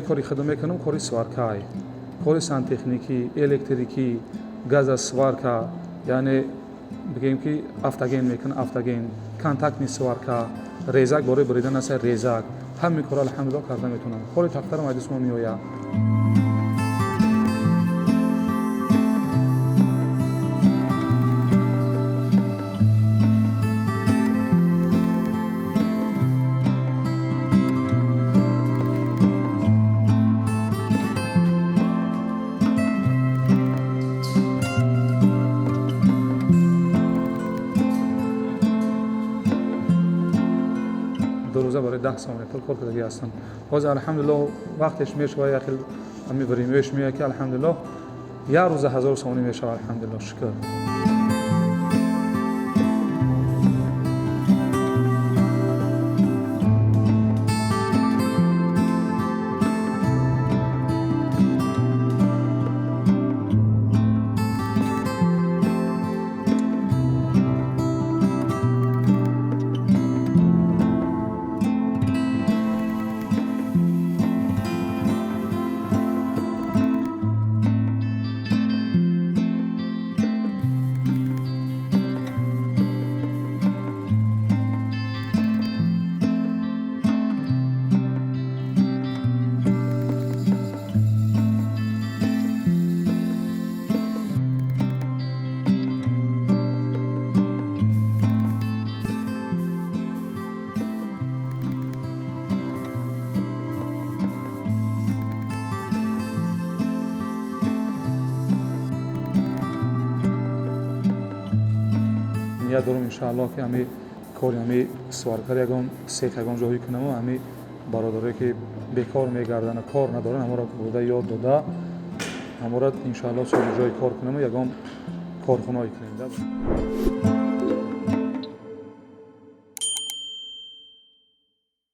Кори худам мекунам, кори сваркай, кори сантехникӣ, электрикӣ, газосварка, яъне бигӯем ки автоген мекунам, автоген, контактный сварка, резак барои буридан аст, резак. Ҳамин корро алҳамдулиллоҳ карда метавонам. Кори тахтарам аз дастмо меояд. Ду рӯза барои 10 сомони пул кор кардагӣ ҳастам. Ҳозир алҳамдулиллоҳ вақтеш мешавад, як хел ҳами времяш меояд, ки алҳамдулиллоҳ як рӯза 1000 сомонӣ мешавад, алҳамдулиллоҳ, шукр. Ният дорам, иншааллоҳ, ки ҳами кори ҳами сваркар ягон сех ягон ҷоҳӣ кунаму ҳами бародарое ки бекор мегарданд, кор надоранд, ҳамаро бурда ёд дода, ҳамаро иншааллоҳ соҳиби ҷои кор кунаму ягон корхонаҳое кунем.